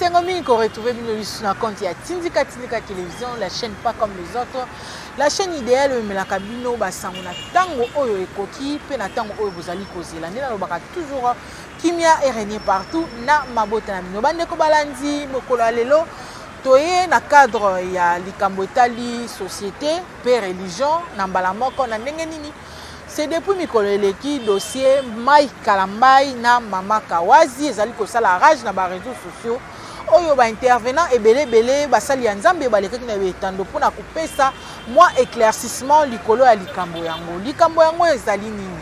Esengo mingi koretrouve bino lisusu na compte ya Tindika Tindika Télévision, la chaîne pas comme les autres, la chaîne idéale oyo emelaka bino basango na ntango oyo ekoki mpe na ntango oyo bozali kozela. Nde nalobaka toujours, kimia erègne partout na mabota na bino. Bandeko balandi, mokolo ya lelo toye na cadre ya likambo etali société mpe religion na mbala moko. Na ndenge nini? C'est depuis mikolo eleki, dossier Mike Kalambay na Mama Kawazi ezali kosala rage na baréseaux sociaux, oyo baintervenant ebele ebele, basali ya Nzambe balekaki na etando mpona kopesa mwa éclaircissement likolo ya likambo yango. Likambo yango ezali nini?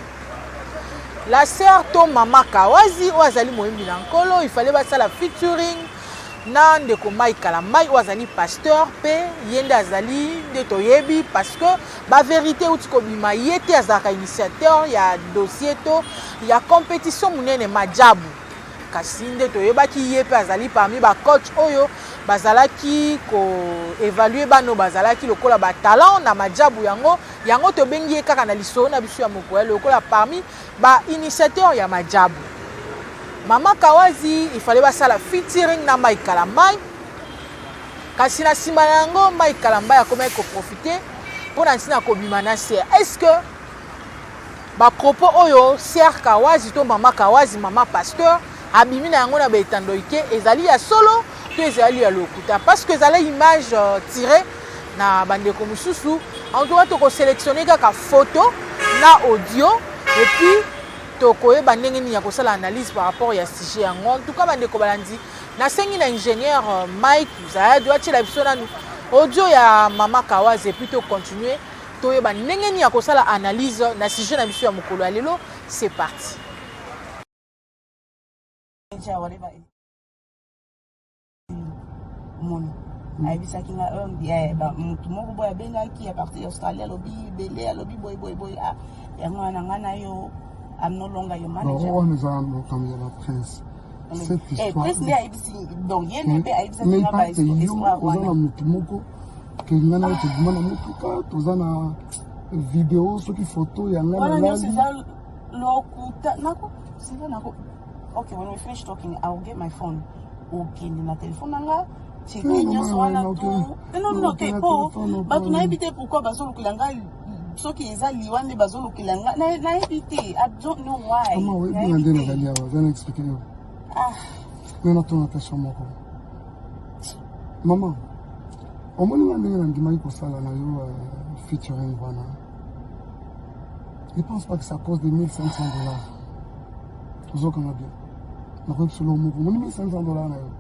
La sœur to Mama Kawazi oyo azali moyembi na Nkolo, ifale basala featuring na ndeko Mike Kalambay oyo azali pasteur, mpe ye nde azali nde toyebi, parce que bavérité euti kobima, ye te azalaka initiateur ya dossier to ya compétition monene Majabu. Kasi nde toyebaki, ye mpe azali parmi bacoach oyo bazalaki koévaluer bano bazalaki lokola batalent na Majabu yango. Yango tobengi ye kaka na lisolo na biso ya mokolo lokola parmi bainitiateur ya Majabu. Mama Kawazi ifale basala featuring na Mike Kalambay, kasi na nsima na yango Mike Kalambay akomaki koprofiter mpo na ntina kobima na sœur. Est ce que bapropos oyo sœur Kawazi to Mama Kawazi, mama pasteur, abimi na yango na baetando ike ezali ya solo to ezali ya lokuta? Parce que ezali image tiré na bandeko mosusu. En tout cas, tokosélectionne kaka photo na audio et puis tokoyeba ndenge nini ya kosala analyse par rapport ya sujet yango. En tout cas, bandeko balandi, nasengi na ingénieur Mike Zayadi atiela biso nanu audio ya Mama Kawazi et puis tocontinue, toyeba ndenge nini ya kosala analyse na sujet na biso ya mokolo ya lelo. C'est parti. Whatever, omoni, ayebisaki nga motu moko boye abengaki à partir ya Australie, alobi ebele, alobi boye boye boye. Ah, yango wana nga na yo, I'm no longer your manager. Wana eza makambo ya baprince, cette histoire. Prince nde ayebisi, donc ye nde mpe ayebisaki mais nga parte yo bahistoire oza na wana. Motu moko ke ngai na yo tobima na motuka, toza na video, soki photo ya ngai Wana nyonso nalali. Eza lokuta. Nako siza nako. Okay, when we finish talking, I will get my phone, okende na telefone na nga, check nyonso wana tu. Non, non, te, po bato nayebi te pourquoi bazolukela nga. Soki eza liwa nde bazolukela nga, nayebi te. I don't know why. Mama, oyebi nga nde nazali awa, aza na expliquer yo. Ah. Me natuna question moko, mama. Omoni nga ndenge nandimaki kosala na yo featuring wana, je pense pas que ça cause de 1500 $. Ozokanga bien, nakoyebi solo moko. Omoni 1500 $ na yo,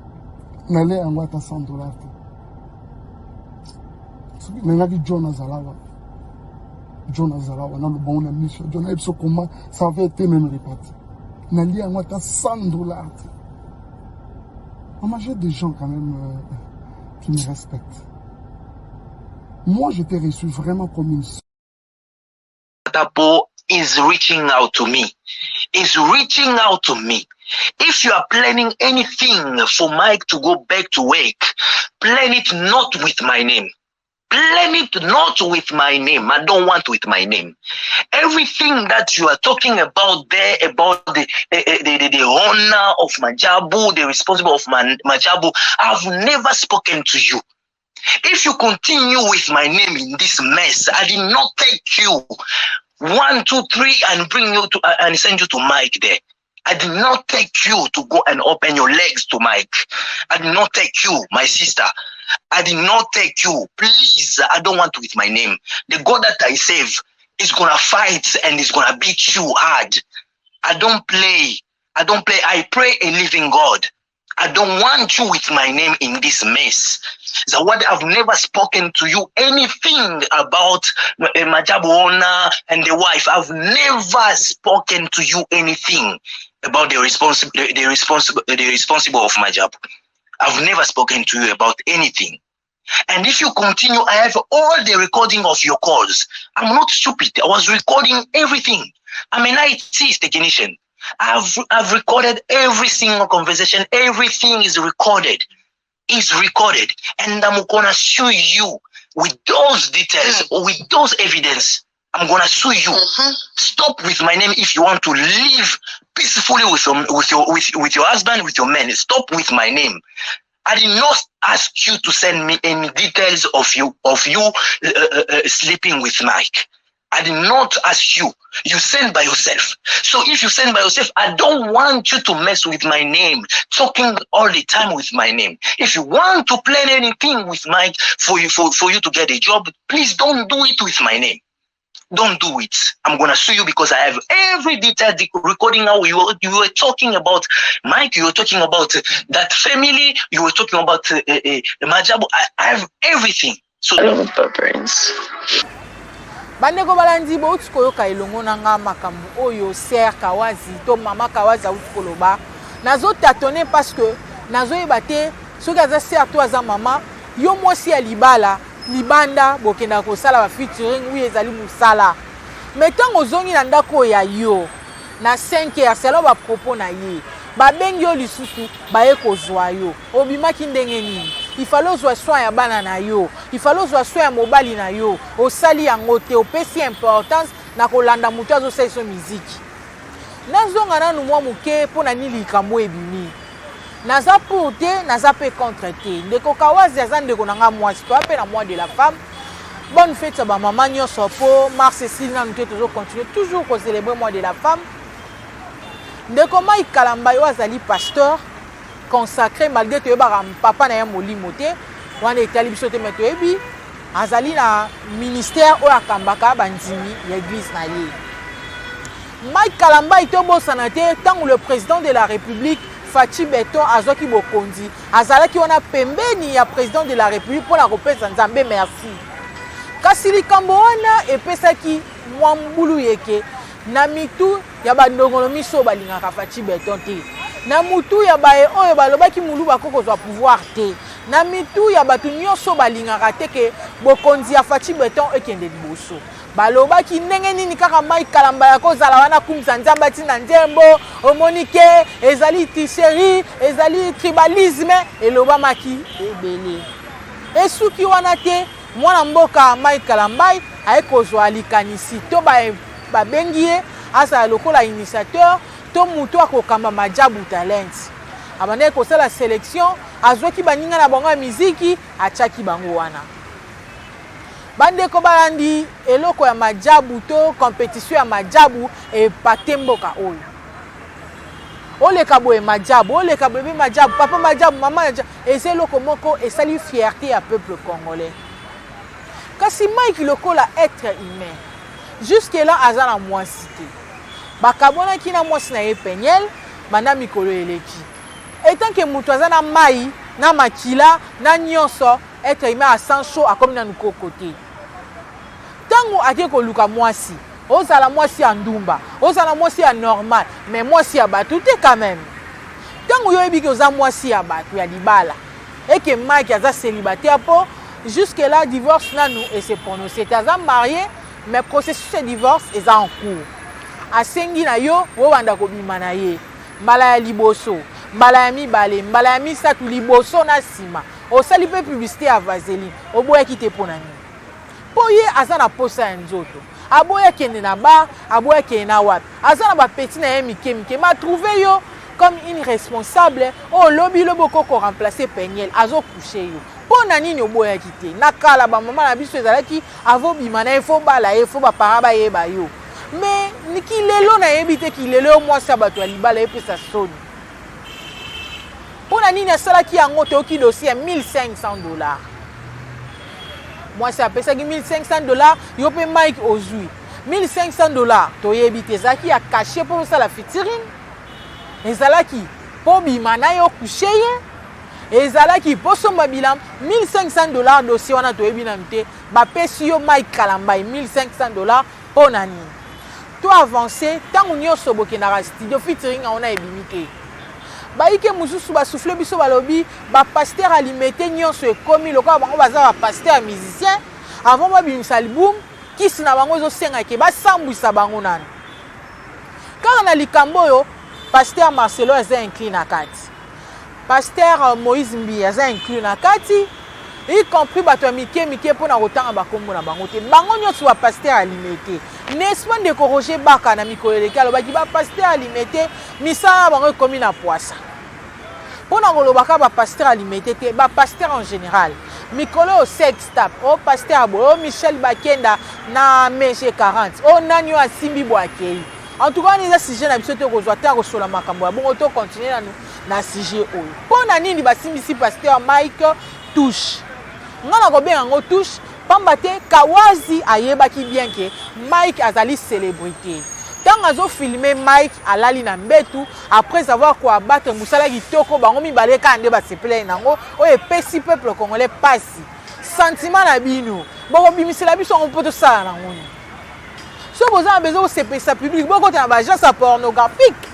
nalia yango ata 100 $ te. Soki nangaki John azala wa, John azala wa, naloba ngo na miso ya John, nayebi so comment ça avait été même réparti. Nalia yango ata 100 $ te. Maman, j'ai des gens quand même qui me respectent. Moi, je t'ai reçu vraiment comme une Tapo is reaching out to me. Is reaching out to me. If you are planning anything for Mike to go back to work, plan it not with my name. Plan it not with my name. I don't want with my name. Everything that you are talking about there, about the owner of Majabu, the responsible of Majabu, I've never spoken to you. If you continue with my name in this mess, I did not take you one, two, three, and bring you to and send you to Mike there. I did not take you to go and open your legs to Mike. I did not take you, my sister. I did not take you. Please, I don't want with my name. The God that I save is gonna fight and is gonna beat you hard. I don't play. I don't play. I pray a living God. I don't want you with my name in this mess. Zawadi, I've never spoken to you anything about Majabu owner and the wife. I've never spoken to you anything about the responsible of Majabu. I've never spoken to you about anything. And if you continue, I have all the recording of your calls. I'm not stupid. I was recording everything. I'm an IT technician. I've recorded every single conversation. Everything is recorded. Is recorded. And I'm gonna sue you with those details, with those evidence. I'm gonna sue you. Stop with my name if you want to live peacefully with your husband, with your man. Stop with my name. I did not ask you to send me any details of you of you uh, uh, uh, sleeping with Mike. I did not ask you. You send by yourself. So if you send by yourself, I don't want you to mess with my name, talking all the time with my name. If you want to plan anything with Mike for you for, for you to get a job, please don't do it with my name. Don't do it. I'm gonna sue you because I have every detail recording how you were, you were talking about Mike, you were talking about that family, you were talking about uh, uh, uh, Majabu. I, I have everything. So I love pepperins. Bandeko balandi bouti koyoka elongo na nga makambo oyo ser Kawazi to mama Kawazi auti koloba. Nazo tâtonner parce que nazoyeba te soki aza ser to aza mama. Yo mwasi ya libala libanda bokendaka kosala ba featuring, oui ezali mosala, mais ntango ozongi na ndako oyo ya yo na 5 heures selon ba propos na ye, babengi yo lisusu baye kozwa yo, obimaki ndenge nini? Il fallait ozwa soin ya bana na yo, il fallait ozwa soin ya mobali na yo, osali yango te, opesi importance na kolanda moto azosalisa yo miziki. Nazonga nanu mwa moke mpo na nini likambo ebimi. Naza pour te, naza pe contre te. Ndeko Kawazi aza ndeko na nga mwasi, toza pe na mois de la femme. Bonne fête ya ba mama nyonso po mars esili nanu te, tozo continuer toujours ko célébrer mois de la femme. Ndeko Mike Kalambay oyo azali pasteur consacré, malgré toyebaka papa na ye molimo te, wana etali biso te, mais toyebi azali na ministère oyo akambaka bandimi ya église na ye. Mike Kalambay tobosana te ntango le président de la République Fatshi Beton azwaki bokonzi, azalaki wana pembeni ya président de la République mpo na kopesa Nzambe merci. Kasi likambo wana epesaki mwa mbulu yeke na mitu ya bandongolo miso oyo balingaka Fatshi Beton te, na mutu ya baye oyo balobaki Muluba akoki kozwa pouvoir te, na mitu ya bato nyonso balingaka te ke bokonzi ya Fatshi Beton ekende liboso. Balobaki ndenge nini kaka Mike Kalambay akozala wana akumisa Nzambe atinda nzembo, omoni ke ezali tricherie, ezali tribalisme, elobamaki ebele. Esuki wana te, mwana mboka Mike Kalambay aye kozwa likanisi to babengi ye azala lokola initiateur to moto akokamba Maajabu Talent. Abandaki kosala selection, azwaki baninga na bango ya miziki, atiaki bango wana. Bandeko balandi, eloko ya majabu to competition ya majabu epate mboka oyo. Oleka boye majabu, oleka boye be majabu, papa majabu, mama majabu, eza eloko moko esali fierté ya peuple congolais. Kasi Mike lokola être humain, jusque là aza na mwasi te. Bakabwanaki na mwasi na ye Peniel banda mikolo eleki. Etant que mutu aza na mayi, na makila, na nyonso, Être humain a sang chaud akomi nanu koko te. Tango ake koluka mwasi, ozala mwasi ya ndumba, ozala mwasi ya normal, mais mwasi ya batu te quand même. Tango yo oyebi ke oza mwasi ya batu ya libala, et que Mike aza celibataire po jusque là divorce nanu e se prononcer te, aza marie mais processus ya divorce eza en cours. Asengi na yo obanda kobima na ye mbala ya liboso, mbala ya mibale, mbala ya misato, liboso na sima. Osali pe publicité ya vaseline, oboyaki te pona nini? Po ye aza na posa ya nzoto. Aboyi akende na bar, aboyi akende na wapi. Aza na ba petits na ye mike mike, mais a trouver yo comme une responsable oyo lobi lobi okoki ko remplacer Penielle, azo coucher yo. Pona nini oboyaki te? Na kala ba mama na biso ezalaki avant obima na ye faut obala ye, faut ba parents bayeba yo. Mais kilelo nayebi te, kilelo yo mwasi ya bato ya libala epesa soni. Pona nini asalaki yango? Toyoki dossier ya 1500 $. Mwasi apesaki 1500 $, yo pe Mike ozwi 1500 $. Toyebi te ezalaki ya cachet mpo osala featuring, ezalaki mpo bima na yo coucher ye, ezalaki mpo somba bilamba. 1500 $ dossier wana toyebi nanu te. Bapesi yo Mike Kalambay 1500 $ mpo na nini? To avancer, ntango nyonso bokendaka studio featuring yango na ebimi te. Bayike mosusu basouffle biso balobi ba pasteur alimete nyonso ekomi lokola bango baza ba pasteur musicien, avant babimisa album kisi na bango ezosenga ke basambwisa bango nanu. Kaka na likambo oyo pasteur Marcelo aza inclus na kati, pasteur Moïse Mbiye aza inclus na kati, y compris bato ya mike mike mpo na kotanga bakombo na bango te, bango nyonso ba pasteur alimete. N'est-ce pas ndeko Roger Baka na mikolo eleki alobaki ba pasteur alimete misala na bango ekomi na pwasa. Mpo na koloba kaka ba pasteur ya Limete te, ba pasteur en general. Mikolo oyo sex tape, oh pasteur boye, oh Michel Bakenda na MG 40, oh nani oyo asimbi boye akei. En tout cas wana eza sujet na biso te, kozwa te ya kosola makambo ya bongo, to continuer nanu na sujet oyo. Mpo na nini basimbisi pasteur Mike touche? Nga nakobenga yango touche pamba te Kawazi ayebaki bien ke Mike azali celebrite. Tango azo filmer Mike alali na mbetu après avoir ko abattre musala kitoko bango mibale kaka nde basepelaki nango oyo epesi peuple congolais pasi. Sentiment na bino bokobimisela biso yango mpo tosala nango nini? Soki boza na besoin kosepelisa public bokota na ba agence ya pornographique.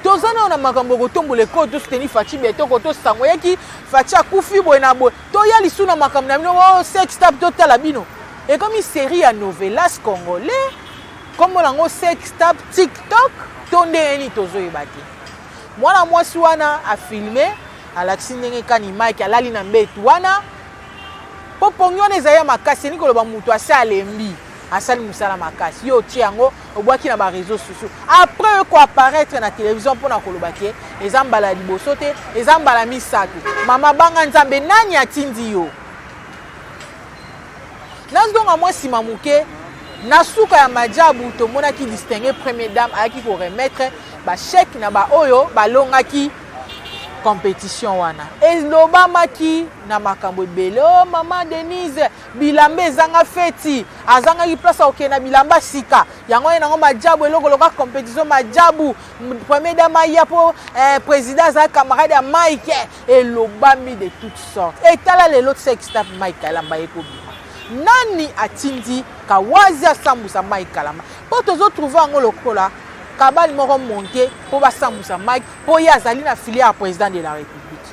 Toza nano na makambo ya kotombola ekolo, to soutenir Fatshi Beton, koto sango eyaki Fatshi akufi boye na boye, toya lisusu na makambo na bino oh, sex tape totala bino. Ekomi serie ya novelas congolais, kombo nango sex tape TikTok to ndenge nini tozoyeba te. Mwana mwasi wana afilme alakisi ndenge kani Mike alali na mbetu wana po pongi wana ezali ya makasi, elingi koloba moto asi alembi, asali mosala makasi, yo otie yango obwaki na ba réseaux sociaux après oyo ko apparaître na télévision mpona koloba ke eza mbala ya liboso te, eza mbala misato. Mama banga Nzambe, nani atindi yo? Nazonga mwa nsima moke, na suka ya majabu tomonaki distingue première dame ayaki ko remettre ba chèque na ba oyo balongaki compétition wana. Elobamaki na makambo ebele, oh mama Denise bilamba ezanga feti, azangaki place akokende na bilamba sika, yango ye nango majabu eloko loka compétition majabu première dame aya po président aza camarade ya Mike. Elobami de toutes sortes. Etala lelo sex tape Mike Kalamba ekobima. Nani atindi Kawazi asambusa Mike Kalamba? Po tozo trouver yango lokola kabale moko monte po basambusa Mike po ye azali na filière ya président de la République.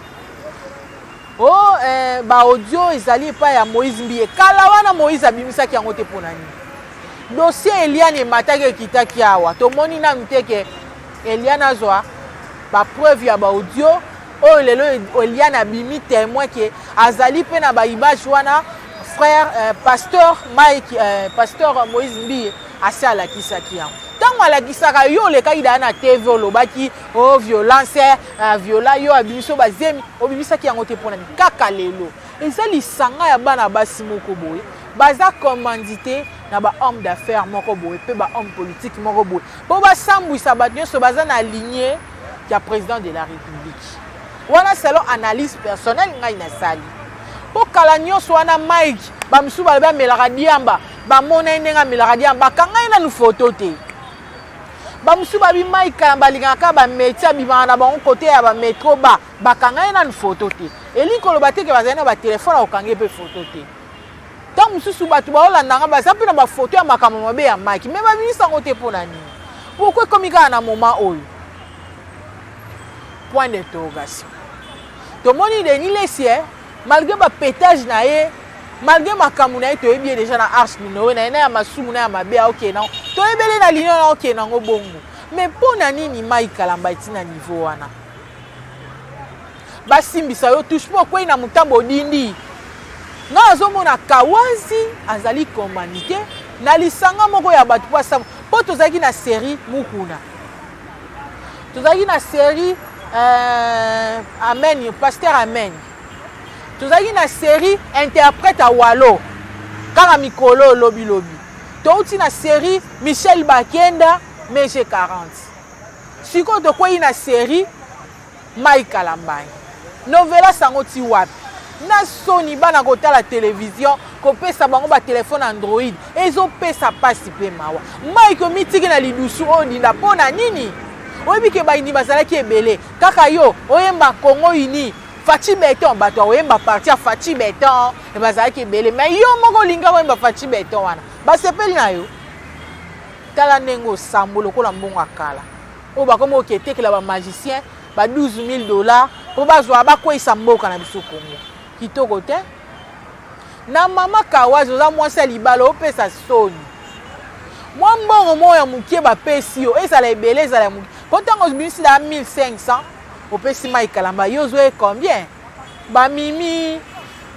Oh, ba audio ezali epai ya Moïse Mbiye. Kala wana Moïse abimisaki yango te pona nini? Dossier Eliane emataki ekitaki awa. Tomoni nanu te ke Eliane azwa ba preuve ya ba audio oyo lelo Eliane abimi témoin ke azali pe na ba image wana. Frère pasteur Mike, pasteur Moïse Mbiye asi alakisaki yango. Tango alakisaka yo olekaki daya na TV olobaki oh violence, viola yo abimiso bazemi, obimisaki yango te pona nini? Kaka lelo eza lisanga ya bana basi moko boye baza commandité na ba homme d'affaires moko boye pe ba homme politique moko boye po basambwisa bato nyonso baza na lignée ya président de la République. Wana selon analyse personnelle ngai nasali. Po kala nyonso wana Mike ba misusu balobi amelaka diamba, bamona ye ndenge amelaka diamba, bakanga ye nanu photo te. Ba misusu babi Mike Kalamba alingaka kaka ba métier, abimaka na bango côté ya ba métro ba, bakanga ye nanu photo te. Elingi koloba te ke bazali na ba téléphone akokanga ye pe photo te. Tango mosusu bato baolanda nga baza mpe na ba photo ya makambo mabe ya Mike, mais babimisa yango te mpo na nini? Pourquoi ekomi kaka na moment oyo? Point d'interrogation. Tomoni Denis Lessie, malgré ba pétage na ye, malgré makambo na ye, toyebi ye déjà na arche de Noé na ye, na ya masumu na ya mabe aokende nango, toyebele na lino na aokende nango bongo. Mais mpo na nini Mike Kalamba eti na niveau wana? Basimbisa yo touche mpo okwei na motambo odindi. Nga nazomona Kawazi azali commandité na lisanga moko ya bato mpo asamba. Mpo tozalaki na série Mukuna, tozalaki na série Amen, Pasteur Amen, tozalaki na série Interprète à Walo kaka mikolo lobi lobi, touti na série Michel Bakenda MG 40, sikoyo tokwei na série Mike Kalambay. Novela sango ti wapi? Na soni bana kotala television, kopesa bango ba telefone Android ezopesa pasi pe mawa. Mike omitiki na lidusu oyo dinda po na nini? Oyebi ke bayini bazalaki ebele, kaka yo oyemba Congo uni Fatshi Beton, bato ya koyemba parti ya Fatshi Beton bazalaki ebele, mais yo moko olinga koyemba Fatshi Beton wana basepeli na yo. Tala ndenge osambo lokola mbongo ya kala oyo bakomi koketekela ba magicien ba 12 000 $ po bazwa bakweyisa mboka na biso Congo. Kitoko te? Na mama Kawazi oza mwasi ya libala, opesa soni. Mwa mbongo moko ya mokie bapesi yo, ezala ebele ezala ya mokie, po ntango obimisi na 1500 opesi Mike Kalamba, yo ozwa ye combien? Ba mimi,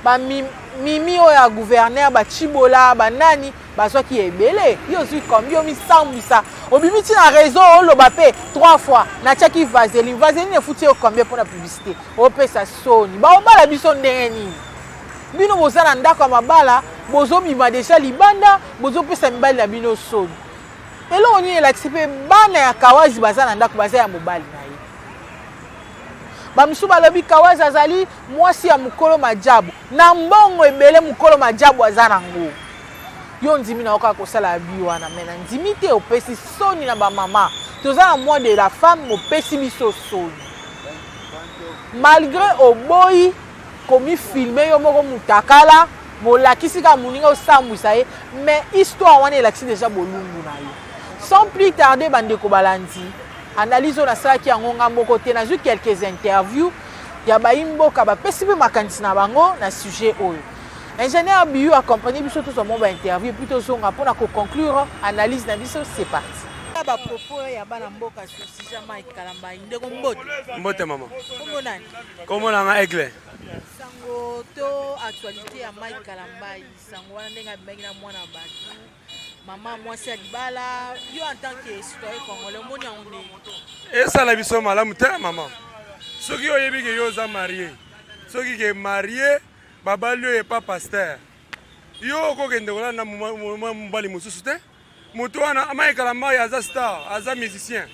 ba mimi oyo ya gouverneur, ba Tshibola, ba nani, Bazwaki ebele, yo ozwi combien? Omisambwisa, obimi ti na réseau, oloba mpe 3 fois natiaki vaseline. Vaseline efuti yo combien mpona publicité? Opesa soni. Baobala biso ndenge nini? Bino boza na ndako ya mabala, bozobima deja libanda, bozopesa mibali na bino soni. Eloko nini elakisi mpe bana ya Kawazi baza na ndako, baza ya mobali na ye. Bamisusu balobi Kawazi azali mwasi ya mokolo Majabu na mbongo ebele, mokolo Majabu aza nango. Yo ndimi na yo kaka kosala abi wana, me na ndimi te. Opesi soni na bamama. Toza na mois de la femme, opesi biso soni malgré oboyi komifilme yo moko mutakala, molakisi kaka moninga osambwisa ye, mais histoire wana elakisi deja bolumbu na yo. Sans plus tarder, bandeko balandi, analyse oyo nasalaki yango nga moko te, nazwi quelques interviews ya bayi mboka, bapesi mpe makanisi na bango na sujet oyo. Ingénieur Biyu accompagne biso, tozwa mwa bainterview puis tozonga mpona koconclure analyse na biso. C'est parti. Bapropos ya bana mboka sur sujet Mike Kalambayi. Ndeko, mbote. Mbote mama. Kombo nani? Kombo nanga Aigle. Sango to actualité ya Mike Kalambayi, sango wana ndenge abimaki na mwana bato, mama mwasi ya libala, yo en tant que citoyen congolais omoni yango ndenge? Esala biso malamu te mama. Soki oyebi ke yo oza marie, soki ke marie babali oyo epa pasteur, yo okokende kolala na mobali mosusu te. Moto wana Mike Kalambayi aza star, aza musicien,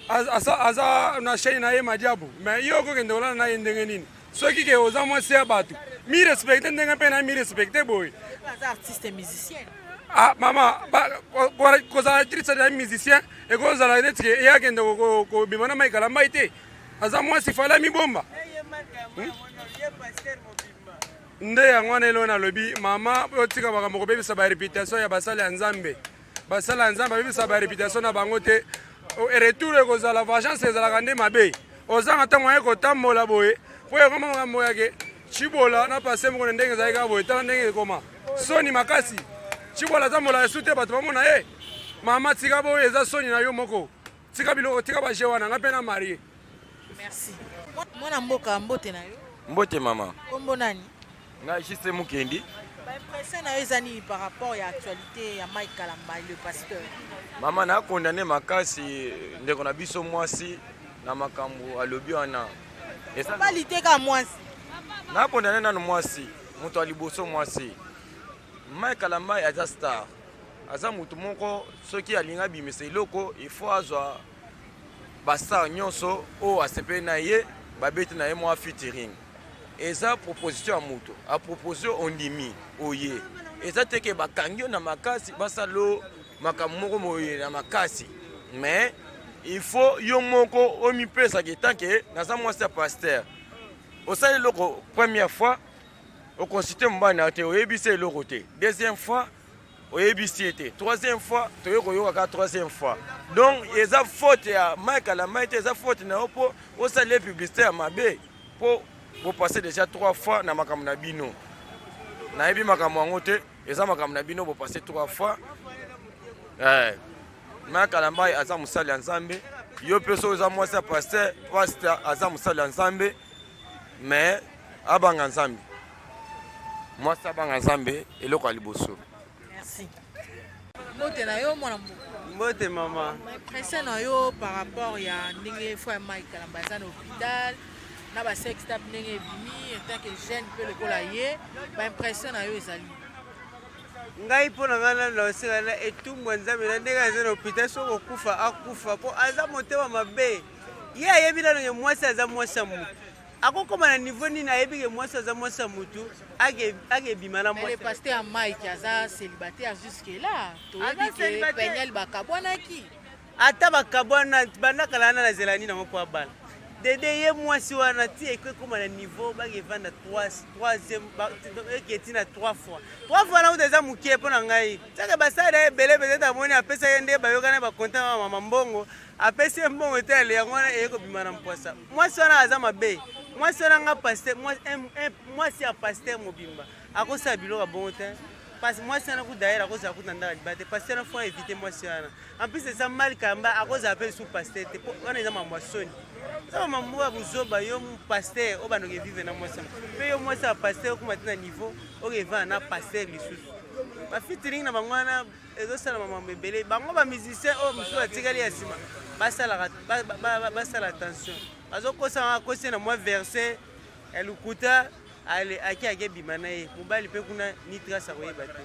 aza na chaîne na ye Madiabu, mais yo okokende kolala na ye ndenge nini? Soki ke oza mwasi ya bato, mi respecte ndenge mpe na mi respecte boye. Aza artiste musicien. Ah mama, kozala actrice na musicien ekozala neti ke ye akende kobima na Mike Kalambayi te. Aza mwasi, fala mibomba nde yango wana. Eloko nalobi mama, otika makambo kobebisa baréputation ya basali ya Nzambe. Basali ya Nzambe babebisa baréputation na bango te. Retour ekozala vengeance, ezalaka nde mabe. Ozanga ntango aye kotambola boye mpo ekoma makambo yake Cibola na pase moko na ndenge ezalaki kaka boye. Tala ndenge ekoma soni makasi. Cibola atambola esu te, bato bamona ye. Mama, tika boye, eza soni na yo moko. Tika biloko, tika baje wana. Nga mpe na marie. Merci. Mwana mboka, mbote na yo. Mbote mama. Kombo nani? Ngai Juste Mukendi. Baimpression na yo eza nini par rapport ya actualité ya Mike Kalambayi le pasteur? Mama, nakondane makasi ndeko na biso mwasi na makambo alobi wana. Mobali te, kaka mwasi. Nakondane nanu mwasi, moto ya liboso mwasi. Mike Kalambayi aza star, aza motu moko soki alingi abimisa eloko, il faut azwa bastar nyonso oyo asepeli na ye, babeti na ye mwa featuring. Eza proposition ya moto apropose, ondimi oye. Eza te ke bakangi yo na makasi, basala yo makambo moko moye na makasi, mais il faut yo moko omipesaka tant que naza mwasi ya pasteur. Osali eloko première fois, oconsulte mobali na yo te, oyebisi eloko te. Deuxième fois, oyebisi ye te. Troisième fois, toye koyoka kaka troisième fois. Donc eza faute ya Mike Kalambayi te, eza faute na yo mpo osali ye publicité ya mabe, mpo bopasse déjà trois fois na makambo na bino. Nayebi makambo yango te, eza makambo na bino, bopasse trois fois. Mike Kalambayi aza mosali ya Nzambe. Yo mpe soki oza mwasi ya pasteur, pasteur aza mosali ya Nzambe, mais abanga Nzambe. Mwasi abanga Nzambe, eloko ya liboso. Merci. Mbote na yo, mwana mboka. Mbote mama. Impression na yo par rapport ya ndenge frère Mike Kalambayi aza na hôpital na basextape, ndenge ebimi, en tant que jeune mpe lokola ye, baimpression na yo ezali? Ngai, mpo na ngai, nanu naoseka na etumbu ya Nzambe na ndenge aza na hôpital. Soki okufa, akufa, mpo aza motema mabe. Ye ayebi nano ke mwasi aza mwasi ya motu, akokóma na niveau nini? Ayebi ke mwasi aza mwasi ya motu, akebima na Mais le pasteur Mike aza célibataire jusque là. Toyebi ke Peniel bakabwanaki. Ata bakabwana, bandakala wana na zela nini yango mpo abala dede ye mwasi wana ti ekoma na niveau bakevanda troisième, eke ti na trois fois. Trois fois na kuta eza mokie mpo na ngai. Seke basali na ye ebele, peut-être amoni apesaki nde bayokani, bakonta na mama mbongo, apesi ye mbongo te, ale yango wana eye kobima na mpwasa. Mwasi wana aza mabe. Mwasi wana, nga pasteur, mwasi ya pasteur mobimba akosala biloko ya bongo te. Parce mwasi wana ku d'ailleurs akozala kuta ndaka libala te. Pasteur na faut éviter mwasi wana. En plus eza mal kamba, akozala mpe lisusu pasteur te, po wana eza mambo ya soni, eza mambo ya buzoba. Yo pasteur oyo bandoki vivre na mwasi, mpe yo mwasi ya pasteur okoma te na niveau oyo evanda na pasteur lisusu. Bafeaturing na bango wana ezosala makambo ebele. Bango bamusicien oyo mosusu batikali ya nsima basalaka basala attention. Bazokosa akosi na mwa verset ya lokuta ale ake ake bima na ye mobali mpe kuna ni trace akoyeba te.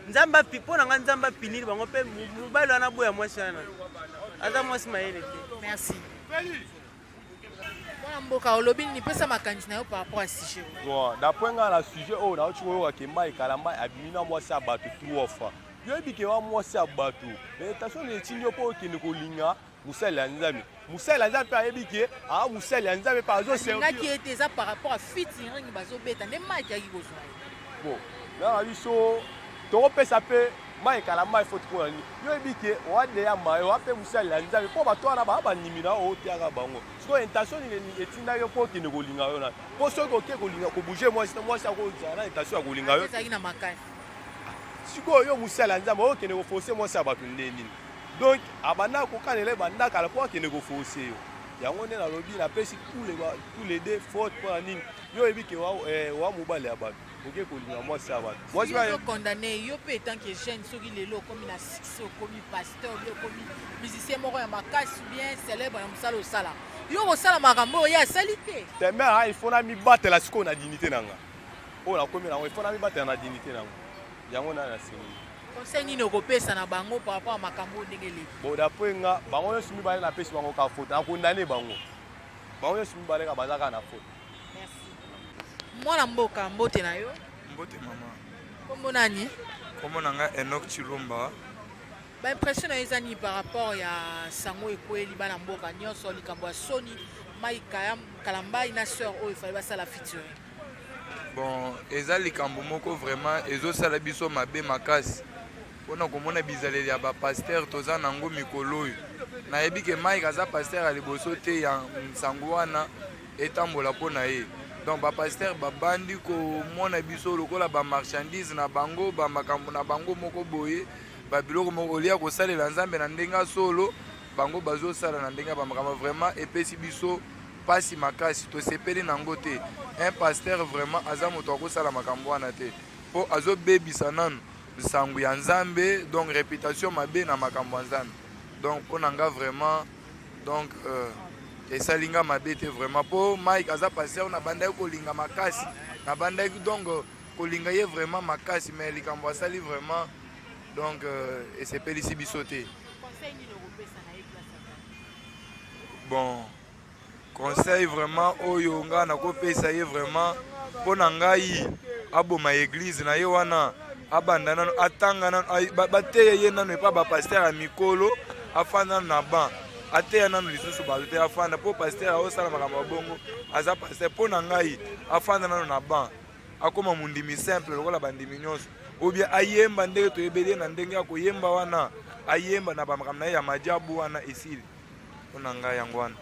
Nzambe api mpo na ngai Nzambe apinili bango mpe mobali wana aboya mwasi wana aza mwasi mayele te. Merci. Mwana mboka olobi nini? Pesa makanisi na yo par rapport à sujet oyo. Bon, d'après nga na sujet oyo nauti koyoka ke Mike Kalambay abimi na mwasi ya bato trois fois. Yo oyebi ke wa mwasi ya bato, mais intention nini etindi yo mpo okende kolinga mosali ya Nzambe? Mosali ya Nzambe mpe ayebi ke aa mosali ya Nzambe mpe azo servir. Alingaki ye te, eza par rapport à featuring bazobeta nde Mike ayaki kozwa ye. Bon, nga na biso tokopesa mpe Mike Kalambay faute mpo na nini? Yo oyebi ke oa deya mayo, oa mpe mosali ya Nzambe mpo bato wana baa bandimi na yo oteyaka bango. Sikoyo intention nini etindaki yo mpo okende kolinga yo na? Mpo soki oke kolinga kobouge mwasi na mwasi akozala na intention ya kolinga yo. Ezalaki na makasi. Sikoyo yo mosali ya Nzambe okende koforce mwasi ya bato nde nini? Donc abanda kokanela ye banda kala mpo akende koforce yo. Yango nde nalobi napesi tous les deux faute mpo na nini? Yo oyebi ke wa mobali ya bato oke kolinga mwasi ya bato. Mwasi ba condamné yo pe tant que jeune soki lelo okomi na succès okomi pasteur bien okomi musicien moko ya makasi bien célèbre na mosala osala yo kosala makambo oyo ye asali te. Te mais ah, il faut na mibatela sikoyo na dignité na nga oyo nakomi nango, il faut na mibatela na dignité na ngo yango na nasengi. Conseil nini okopesa na bango par rapport à makambo oyo ndenge eleki? Bon, d'après nga bango nyonso mibale napesi bango ka faute, na condamné bango bango nyonso mibale kaka baza kaka na faute. Merci. Mwana mboka, mbote na yo. Mbote mama. Kombo nani? Kombo na nga Enoch Chilumba. Ba impression na yo eza nini par rapport ya sango ekweli bana mboka nyonso likambo ya soni Mike Kalambay na sœur oyo fallait basala featuring? Bon, eza likambo moko vraiment ezosala biso mabe makasi mpona komona bizaleli ya ba pasteur toza nango mikolo oyo. Nayebi ke Mike aza pasteur ya liboso te ya nsango wana etambola mpo na ye. Donc ba pasteur babandi komona biso lokola ba marchandise na bango, ba makambo na bango moko boye, ba biloko moko olia kosalela Nzambe na ndenge ya solo, bango bazosala na ndenge ya ba makambo. Vraiment epesi biso pasi makasi, tosepeli nango te. Un pasteur vraiment aza moto akosala makambo wana te, mpo azobebisa nanu nsango ya Nzambe, donc réputation mabe na makambo ya Nzambe. Donc mpo na nga vraiment donc esali nga mabe te vraiment, mpo Mike aza pasteur nabandaki kolinga makasi, nabandaki donc kolinga ye vraiment makasi, mais likambo asali vraiment donc esepelisi biso te. Bon, conseil vraiment oyo nga nakopesa ye vraiment mpo na ngai aboma église na ye wana, abanda nano atanga nano, bateya ye nano epa ba pasteur ya mikolo, afanda nano na banc, ateya nano lisusu bato te, afanda mpo pasteur aosala makambo ya bongo, aza pasteur. Mpo na ngai afanda nano na banc, akoma mondimi simple lokola bandimi nyonso, ou bien ayemba ndenge toyebeli ye na ndenge ya koyemba wana, ayemba na bamakambo na ye ya majabu wana esili. Mpo na ngai yango wana.